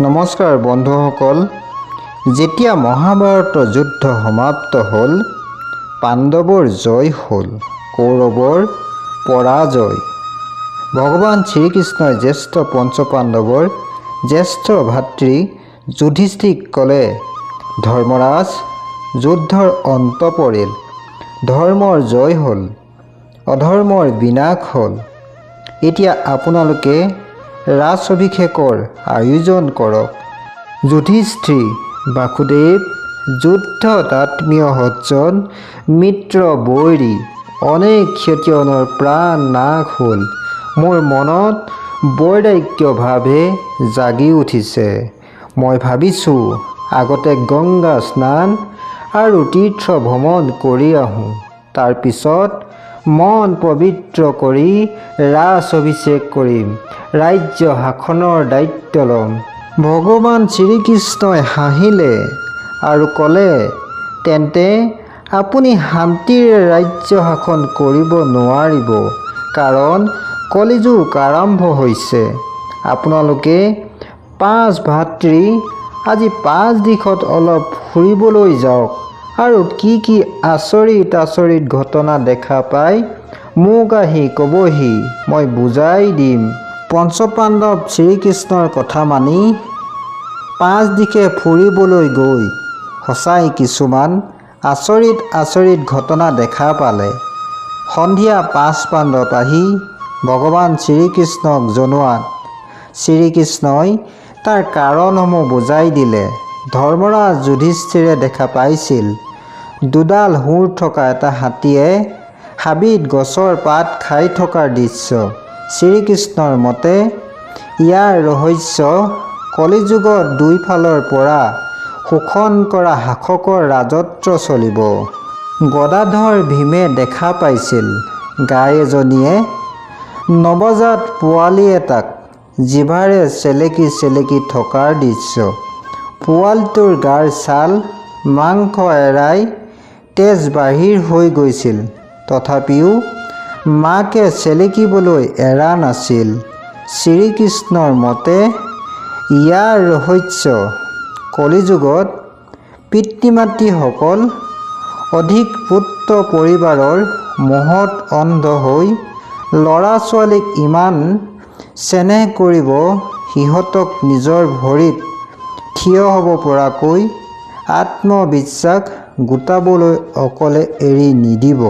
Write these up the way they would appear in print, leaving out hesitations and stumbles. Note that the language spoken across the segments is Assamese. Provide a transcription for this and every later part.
নমস্কাৰ বন্ধুসকল। যেতিয়া মহাভাৰতৰ যুদ্ধ সমাপ্ত হ'ল, পাণ্ডৱৰ জয় হ'ল, কৌৰৱৰ পৰাজয়। ভগৱান শ্ৰীকৃষ্ণই জ্যেষ্ঠ পঞ্চপাণ্ডৱৰ জ্যেষ্ঠ ভাতৃ যুধিষ্ঠিৰক ক'লে, "ধৰ্মৰাজ, যুদ্ধৰ অন্ত পৰিল। ধৰ্মৰ জয় হ'ল, অধৰ্মৰ বিনাশ হ'ল। এতিয়া আপোনালোকে ৰাজ অভিষেকৰ আয়োজন কৰক।" যুধিষ্ঠিৰ, "বাসুদেৱ, যুদ্ধত আত্মীয় স্বজন, মিত্ৰ বৈৰী অনেক ক্ষত্ৰিয়ৰ প্ৰাণ নাশ হ'ল। মোৰ মনত বৈৰাগ্য ভাৱে জাগি উঠিছে। মই ভাবিছোঁ আগতে গংগা স্নান আৰু তীৰ্থ ভ্ৰমণ কৰি আহোঁ। তাৰপিছত মন পবিত্ৰ কৰি ৰাজ অভিষেক কৰিম, ৰাজ্য শাসনৰ দায়িত্ব ল'ম।" ভগৱান শ্ৰীকৃষ্ণই হাঁহিলে আৰু ক'লে, "তেন্তে আপুনি শান্তিৰে ৰাজ্য শাসন কৰিব নোৱাৰিব, কাৰণ কলিযুগ আৰম্ভ হৈছে। আপোনালোকে পাঁচ ভাতৃ আজি পাঁচ দিশত অলপ ফুৰিবলৈ যাওক আৰু কি কি আচৰিত আচৰিত ঘটনা দেখা পায় মোক আহি ক'বহি, মই বুজাই দিম।" পঞ্চপাণ্ডৱ শ্ৰীকৃষ্ণৰ কথা মানি পাঁচ দিশে ফুৰিবলৈ গৈ সঁচাই কিছুমান আচৰিত আচৰিত ঘটনা দেখা পালে। সন্ধিয়া পাঁচ পাণ্ডৱ আহি ভগৱান শ্ৰীকৃষ্ণক জনোৱাত শ্ৰীকৃষ্ণই তাৰ কাৰণসমূহ বুজাই দিলে। ধৰ্মৰাজ যুধিষ্ঠিৰে দেখা পাইছিল দুডাল শুঁৰ থকা এটা হাতীয়ে হাবিত গছৰ পাত খাই থকাৰ দৃশ্য। শ্ৰীকৃষ্ণৰ মতে ইয়াৰ ৰহস্য কলিযুগত দুইফালৰ পৰা শোষণ কৰা শাসকৰ ৰাজত্ব চলিব। গদাধৰ ভীমে দেখা পাইছিল গাই এজনীয়ে নৱজাত পোৱালি এটাক জিভাৰে চেলেকি চেলেকি থকাৰ দৃশ্য। পোৱালিটোৰ গাৰ ছাল মাংস এৰাই তেজ বাহিৰ হৈ গৈছিল, তথাপিও মাকে চেলেকিবলৈ এৰা নাছিল। শ্ৰীকৃষ্ণৰ মতে ইয়াৰ ৰহস্য কলিযুগত পিতৃ মাতৃসকল অধিক পুত্ৰ পৰিবাৰৰ মোহত অন্ধ হৈ ল'ৰা ছোৱালীক ইমান চেনেহ কৰিব, সিহঁতক নিজৰ ভৰিত থিয় হ'ব পৰাকৈ আত্মবিশ্বাস গোটাবলৈ অকলে এৰি নিদিব।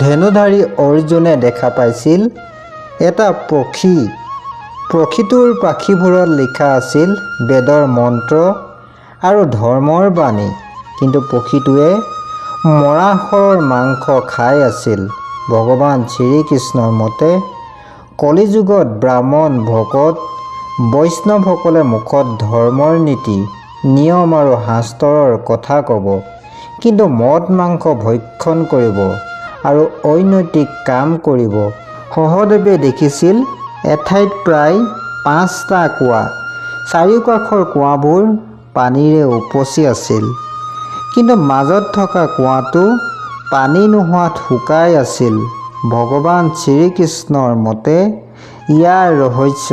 ধেনুধাৰী অৰ্জুনে দেখা পাইছিল এটা পক্ষী। পক্ষীটোৰ পাখিবোৰত লিখা আছিল বেদৰ মন্ত্ৰ আৰু ধৰ্মৰ বাণী। কিন্তু পক্ষীটোৱে মৰা শৰৰ মাংস খাই আছিল। ভগৱান শ্ৰীকৃষ্ণৰ মতে কলিযুগত ব্ৰাহ্মণ, ভকত, বৈষ্ণৱসকলে মুখত ধৰ্মৰ নীতি নিয়ম আৰু শাস্ত্ৰৰ কথা ক'ব, কিন্তু মদ মাংস ভক্ষণ কৰিব আৰু অনৈতিক কাম কৰিব। সহদেৱে দেখিছিল এঠাইত প্ৰায় পাঁচটা কুঁৱা। চাৰিওকাষৰ কুঁৱাবোৰ পানীৰে উপচি আছিল, কিন্তু মাজত থকা কুঁৱাটো পানী নোহোৱাত শুকাই আছিল। ভগৱান শ্ৰীকৃষ্ণৰ মতে ইয়াৰ ৰহস্য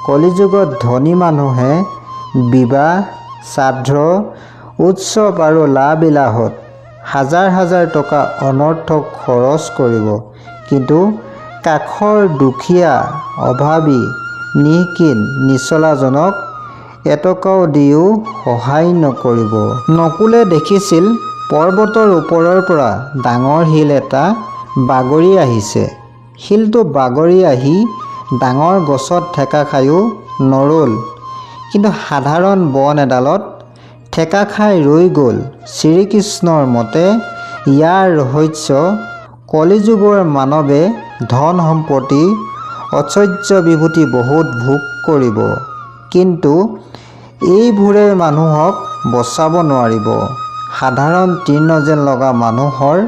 কলিযুগত ধনী মানুহে বিবাহ, শ্ৰাদ্ধ, উৎসৱ আৰু লাহ বিলাহত হাজাৰ হাজাৰ টকা অনৰ্থক খৰচ কৰিব, কিন্তু কাষৰ দুখীয়া, অভাৱী, নিঃকিন নিচলাজনক এটকাও দিও সহায় নকৰিব। নকুলে দেখিছিল পৰ্বতৰ ওপৰৰ পৰা ডাঙৰ শিল এটা বাগৰি আহিছে। শিলটো বাগৰি আহি ডাঙৰ গছত ঠেকা খায়ো নৰ'ল, কিন্তু সাধাৰণ বন এডালত ঠেকা খাই ৰৈ গ'ল। শ্ৰীকৃষ্ণৰ মতে ইয়াৰ ৰহস্য কলিযুগৰ মানৱে ধন সম্পত্তি, ঐশ্বৰ্য বিভূতি বহুত ভোগ কৰিব, কিন্তু এইবোৰে মানুহক বচাব নোৱাৰিব। সাধাৰণ তৃণ যেন লগা মানুহৰ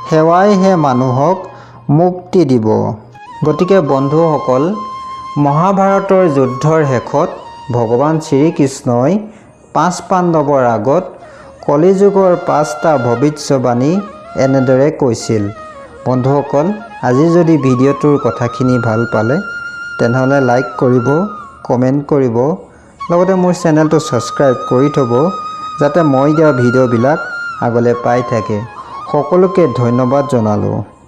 সেৱাইহে মানুহক মুক্তি দিব। গতিকে বন্ধুসকল, মহাভাৰতৰ যুদ্ধৰ শেষত ভগৱান শ্ৰীকৃষ্ণই পাঁচ পাণ্ডৱৰ আগত কলিযুগৰ পাঁচটা ভৱিষ্যবাণী এনেদৰে কৈছিল। বন্ধুসকল, আজি যদি ভিডিঅ'টোৰ কথাখিনি ভাল পালে, তেনেহ'লে লাইক কৰিব, কমেণ্ট কৰিব। লগতে মোৰ চেনেলটো ছাবস্ক্ৰাইব কৰি থ'ব, যাতে মই দিয়া ভিডিঅ'বিলাক আগলৈ পাই থাকে। সকলোকে ধন্যবাদ জনালোঁ।